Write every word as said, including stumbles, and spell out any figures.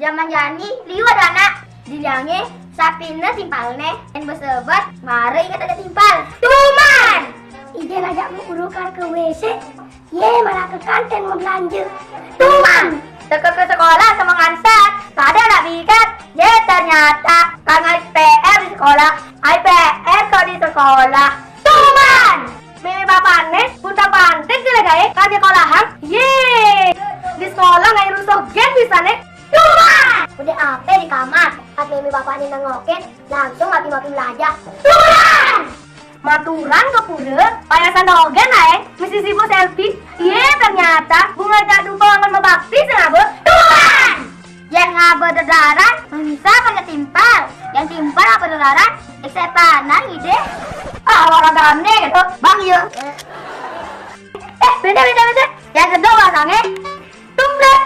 Jaman jani liwat anak. Diliangé sapiné timpalné. Yén besebat, mara inget ada timpal. Tuman! Idé ngajak Bu Guru ka W C. Yé, malah ke kantin mau belanja. Tuman! Teka ke sekolah sama ngansat. Pada nak bikat. Yé, ternyata kang ai P R di sekolah. Ai P R kok di sekolah. Tuman! Mémé bapané buta pantik sih lagi, kan di sekolahan. Yé! Di sekolah nggak rusuh gen bisané. Tuman! Udah apa di kamar? Pas mémé bapané nengokin, langsung mati-mati belajar. Tuman! Maturan ke pura, payasan dogen aé, mesti sibuk selfie. Yé, ternyata bunga jatuh pelanggan membakti sing abe. Tuman! Yén ngaba dedelaran, bisa kena timpal. Yén timpal apa dedelaran, eksetanan ngidé. Ah, olahragané gitu. Bang, iya. Eh, beda, beda, beda. Yén sedok pasangé, tumplek.